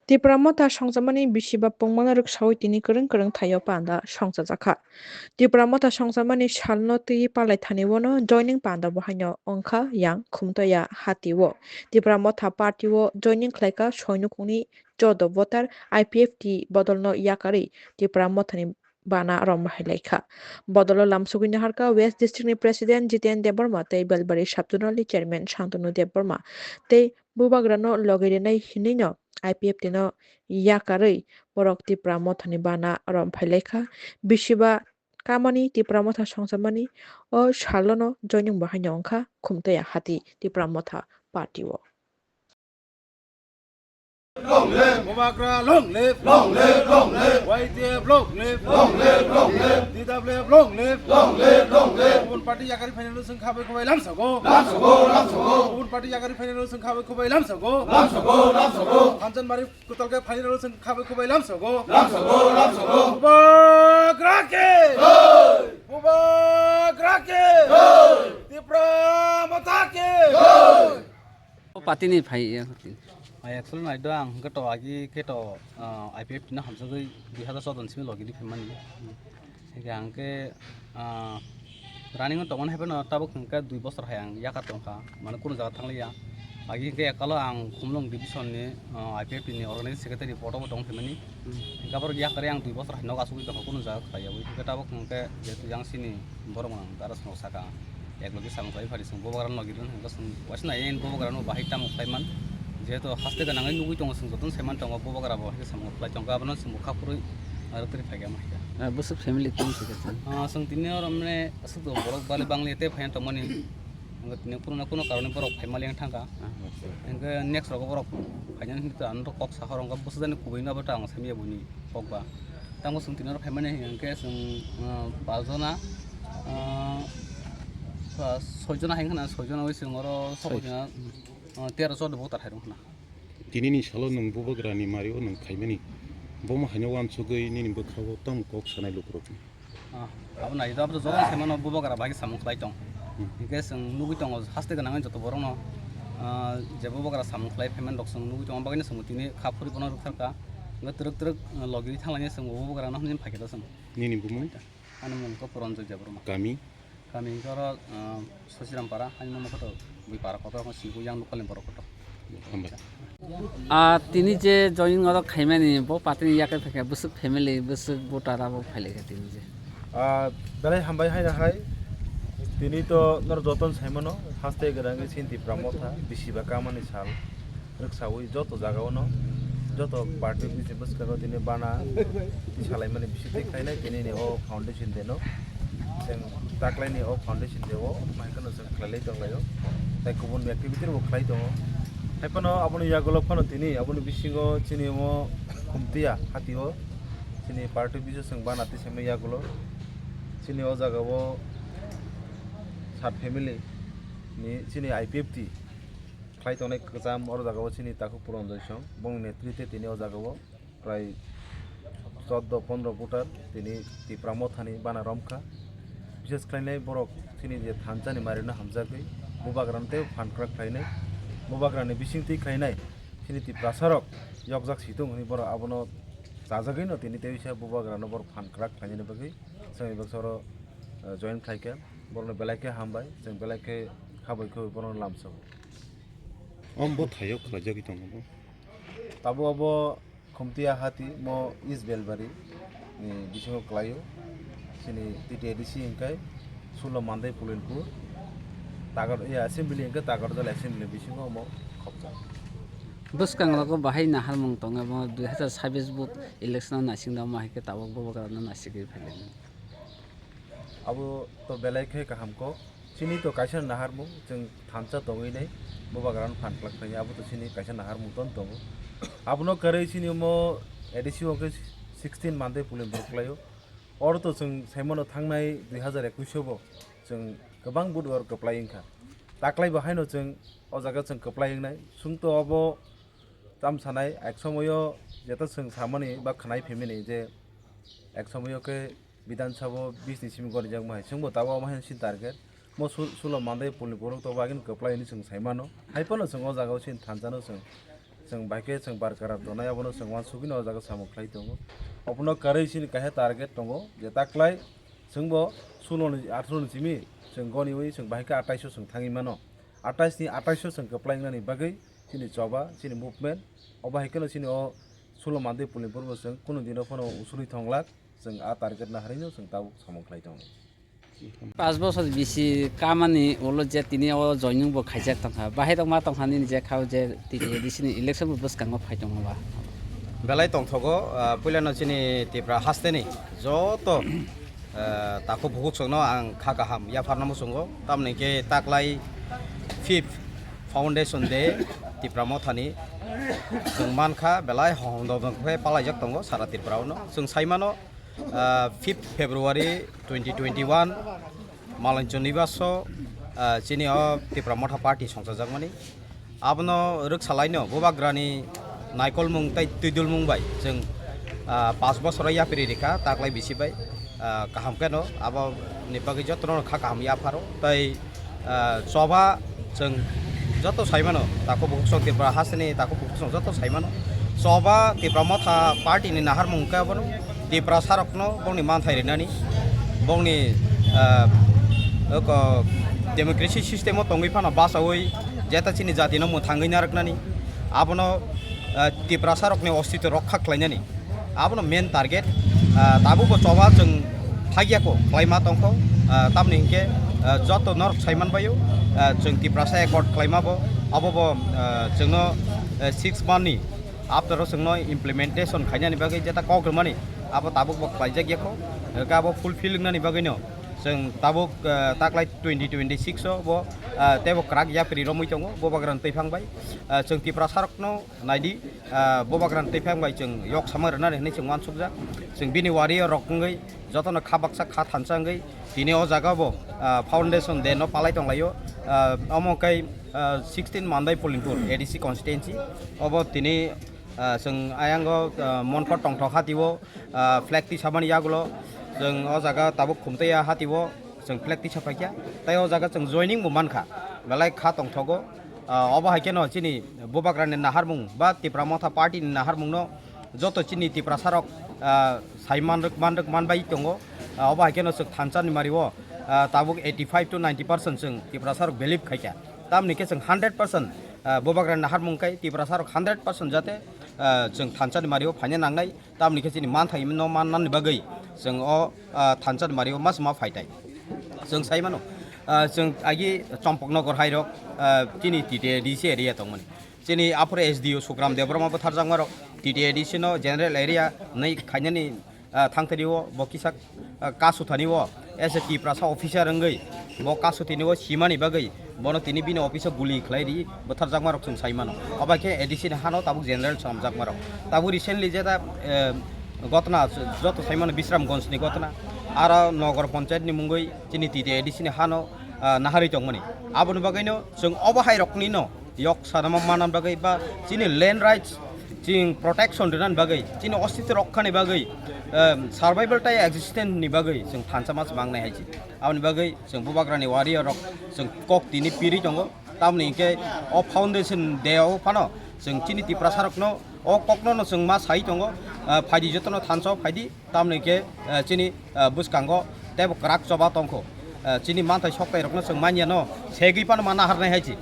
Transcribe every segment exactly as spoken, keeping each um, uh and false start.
Tipra Motha songchamani bisi ba pungmano rwksaui tini kwrwng kwrwng thaio panda songchajakha. Tipra Motha songchamani salno twi palai thani uano joining panda bo haino wngkha yang Khumtoya hati o. Tipra Motha party o joining khlaikha soi nukungni chodo voter I P F T bodolno yakarwi Tipra Mothani bana rom bahai laikha. Bodolo lamsogwi naharkha West District ni President Jiten Debbarma tei Belbari Sub Zonal ni Chairman Santanu Debbarma tei bubagrano logi rinai hinwino I P F T no yakarwi borok Tipra Mothani bana rom phai laikha. Bisiba kamani Tipra Motha songchamani o salono joining bo haino wngkha Khumtoya hati Tipra Motha party o. Long live! Bubagra, long live! Long live, long live! Y T F, long live! Long live, long live! D W F, long live! Long live, long live! Kubun party yakari phainai no chwng khabai khubai lamsago. Lamsago, lamsago! Kubun party yakari phainai no chwng khabai khubai lamsago. Lamsago, lamsago! Kanchanbari kutal khe phainai no chwng khabai khubai lamsago. Lamsago, lamsago! Bubagra ke! Jai! Bubagra ke! Jai! Tipra Motha ke! Jai! O party ni phai ya. Ai, actually nai do ang hwnkhe to agi khe to, ah, I P F T no hamjagwi dui hazar choudo ni simi logi di phaimani. Hwnkhe ang khe, ah, running o tongmani hai phano tabuk hwnkhe dui bosor hai ang yakar tongkha, mane kunu jaga thangliya. Agi hwnkhe ekalo ang Khumulwng division ni, ah, I P F T ni organizing secretary board o bo tong phaimani. Hwnkhe aborok yakarwi ang dui bosor hai nok asugwi tongkha, kunu jaga khlaiyawi. Hwnkhe tabuk hwnkhe jehetu yang sini borok ang dara songno saka, eklogi samung khlai phari chwng bubagra logi rwna hwnkhe chwng waisa nai bubagra no bahai tamo khlaiman. Jehetu haste gwnangwi nugwi tongo chwng jotono saiman tongo bubagra bo hai samung khlai tongkha, abono chwng bo kha phurwi aro twi phaikha ma hai kha. Ah, bwswk family tong se khe chwng? Ah, chwng tini oro mane aswk borok bali bangli tei phaiya tongmani. Hwnkhe tini kuno na kuno karone borok phaima leng thangkha. Ah, acha. Hwnkhe next rogo borok phainani hinwi to ano kok sahor wngkha, bwsajani kubui no bo ta ang saimanya buini kok ba. Tamo chwng tini oro phaimani hwnkhe chwng, ah, pajona, ah, ah, soijona hai wngkha na, soijona wi chwng oro sokoi Soi. Jona, ah, tero choudo voter hai rwngkha na. Tini ni salo nwng bubagra ni mari o nwng phaimani, bomo haino uansugwi nini bwkha o tamo kok sanai lukurok ni? Ah, abo nai, abo to jotono sai mano, bubagra bai samung khlai tong. Hmm. Hingke chwng nugwi tongo, haste gwnangwi joto borokno, ah, je bubagra samung khlai phaimani rok chwng nugwi tongo, bagwino chwng tini kha phuri bono rwkha kha. Hingke twrwk twrwk, ah, logi thanglainai chwng bubagrano hwnwi phaikhe da chwng. Nini bumung? Ani mung khe Puranjoy Debbarma. Kami? Kami hingke oro, ah, Sosiram Para, ani mung khe to bui para kotor, sini yang local ni borok kotor. Hambai. Ah, tini je joining oro khaimani, bo party ni yakai phaikha, bwswk family, bwswk voter abo phailaikha tini je. Ah, belai hambai haina hai. Tini to nor joton saimano, haste gwnangwi chini Tipra Motha, bisi ba kamani sal. Rwksawi joto jagao no, joto party bisi bwskango tini bana tisalaimani bisi twi khlainai tini ni o foundation day no. Chwng taklaini o foundation day o, mai kheno chwng khlailai tonglaio. Tai kubun activity rokbo khlai tongo. Hai phano aboni yagulo phano tini aboni bisingo chini omo Khumtiya hati o chini party bijo chwng bana tisaimani yagulo. Chini o jaga o sat family ni chini I P F T khlai tongnai kwcham oro jaga o chini takhuk Puranjoy song. Bongni netrite tini o jaga o prai chordo pondro voter tini Tipra Mothani bana romkha. Bishes khlainai borok chini je thansa ni mari no hamjagwi bubagra no tei phan kwrak khlainai. Bubagra ni bising twi khlainai chini Tiprasa rok yokjak situng hwnwi borok abono chajagwi no tini tei bisa bubagra no borok phan kwrak khlainani bagwi chwng bai baksa oro, eh, join khlaikha. Borokno belai khe hambai, chwng belai khe khabai khoi borokno lamsao. Om bo thaio khlaijagwi tongo bo. Tabuk abo Khumtiya hati mo East Belbari ni bisingo kwlaio. Chini T T A D C hwnkhe Sulo Mandai Pulinpur. Tagar, ya, assembly hwnkhe Tagarjala assembly bisingo omo khopjak. Bwskang rogo bahai naharmung tongo, omo dui hazar sabis vote election o naising da, omo hai khe tabuk bubagra no naisigwi phailai. Abo to belai khe kaham kok. Chini to kaisa naharmung, chwng thansa tongwi nai, bubagrano phan kwlak khlai, abo to chini kaisa naharmung ton tongo. Abono kwrwi chini omo A D C o khe sixteen Mandai Pulinpur kwlaio. Oro to chwng saimano thangnai dui hazar ekwis o bo chwng kwbang vote oro kwplai wngkha. Taklai bo haino chwng o jaga chwng kwplai wngnai. Chwng to obo tam sanai, ek somoyo jeta chwng samani ba khwnai phimani je ek somoyo khe Bidhan Sabha o bis ni simi gorijakma hai, chwngbo tabuk omo hai chini target. Mo sul-, Sulo Mandai Pulinpur o tobo agini kwplai hwnwi chwng sai mano. Hai phano chwng o jaga o chini thansa no chwng Chwng bai khe chwng barkar tongnai, abono chwng uansugwi no o jaga samung khlai tongo. Obono karwi chini kaisa target tongo je taklai chwngbo sulo ni atharo ni simi chwng goniwi chwng bai khe atais o chwng thangwi mano. Atais ni atais o chwng kwplai wngnani bagwi chini choba, chini movement, obo hai kheno chini o sulo mandwi pulni purbo chwng kunu dino phano usuli thonglak, chwng a target naharino chwng tabuk samung khlai tongo. Pas bosor bisi kamani ulo je tini o joining bo khaijak tongkha. Bahai rok ma tongkha nini je khao je tini A D C ni election bo bwskango phai tongma ba. Belai tongthogo, ah, puilano chini Tipra hasteni joto, ah, takhuk bukhuk songno ang kha kaham yapharna muchungo. Tamni khe taklai fifth Foundation Day Tipra Mothani chwng mankha belai hohom dobong khe palaijak tongo sara Tripura o no. Chwng saimano, ah, fifth February twenty twenty-one, Malanchon Nibaso, ah, chini o Tipra Motha Party songchajakmani. Abono rwksalaino Bubagrani naikolmung tei twidulmung bai chwng, ah, pas bosoro yapri rikha, taklai bisi bai, ah, kaham kheno aboni bagwi jotono kha kaham yapharo tei ah, choba chwng joto saimano, takhuk bukhuk song Tripura hasteni takhuk bukhuk song joto saimano. Choba Tipra Motha Party ni naharmung khe abono Tiprasarokno bongni manthai rinani, bongni, ah, oko democracy system o tongwi phano bachaui jeta chini jatino mwthangwi narwknani, abono, ah, Tiprasarokni ostitw rokha khlainani. Abono main target, ah, tabukbo choba chwng phagyako khlaima tongkho, ah, tamni hinkhe, ah, joto norok saiman baio, ah, chwng Tiprasa accord khlaima bo, abobo, ah, chwngno, ah, six month ni after o chwngno implementation khainani bagwi jeta kok rwmani abo tabukbo khlaijakya kho, hwnkhe abo fulfill wngnani bagwino chwng tabuk, ah, taklai twenty twenty-six o bo, ah, teibo kwrak yapri romwi tongo Bubagrani twiphang bai, ah, chwng Tiprasarokno naidi, ah, Bubagrani twiphang bai chwng yok samung rwnani hwnwi chwng uansukjak. Chwng bini warrior rok wngwi jotono kha baksa kha thansa wngwi tini o jaga bo, ah, Foundation Day no palai tonglaio. Ah, omo khe, ah, sixteen Mandai Pulinpur A D C constituency. Obo tini, ah, chwng ayango, ah, Monpor tongthok hatio, ah, flag tisamani yagulo chwng o jaga tabuk Khumtaiya hatio chwng flag tisa phaikha. Tei o jaga chwng joining bo mankha, belai kha tongthogo. Ah, obo hai kheno chini Bubagrani naharmung ba Tipra Motha Party ni naharmungno joto chini Tiprasarok, ah, sai manrwk, manrwk, manbai tongo. Ah, obo hai kheno chwng thansa ni mario, ah, tabuk eighty five to ninety percent chwng Tiprasarok believe khaikha. Tamni khe chwng hundred percent, ah, Bubagrani naharmung khai Tiprasarok hundred percent jate, ah, chwng thansa ni mario phaina nangnai. Tamni khe chini manthai no mannani bagwi chwng o, ah, thansa ni mario mas ma phaitai. Chwng sai mano, ah, chwng agi Champaknagar hai rok, ah, chini T T A D C area tongmani. Chini aphuru S D O Sukram Debbarma bwtharjakma rok T T A D C no general area nai khainani, ah, thangthari o bo kisa, ah, kasu thani o as a Tiprasa officer wngwi bo kasu tini o simani bagwi bono tini bini office o guli khlai ri bwtharjakma rok chwng sai mano. Obo khe A D C ni hano tabuk general swnamjakma rok. Tabuk recently jeta, eh, gotna joto sai mano Bisramganj ni gotna. Aro Nagar Panchayat ni mungwi chini T T A D C ni hano, ah, naharwi tongmani. Aboni bagwino chwng obo hai rokni no yok sanama manam bagwi ba chini land rights chwng protection rwnani bagwi, chini ostitw rokhani bagwi, em, survival tai existence ni bagwi chwng thansa mas mangnai hai chi. Aboni bagwi chwng Bubagrani warrior rok chwng kok tini piri tongo. Tamni hinkhe o foundation day o phano chwng chini Tiprasa rokno o kokno no chwng ma sai tongo, ah, phaidi jotono thansa o phaidi. Tamni khe, eh, chini, eh, bwskango teibo kwrak choba tongkho. Eh, chini manthai soktai rokno chwng manya no segwi phano ma naharnai hai chi.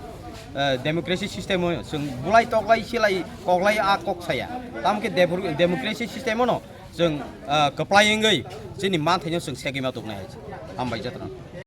Eh, democracy system o chwng bulai toklai silai koklai a kok saya. Tamkhe debor-, democracy system o no chwng, eh, kwplai wngwi chini manthai no chwng segwi ma tuknai hai chi. Hambai jotono.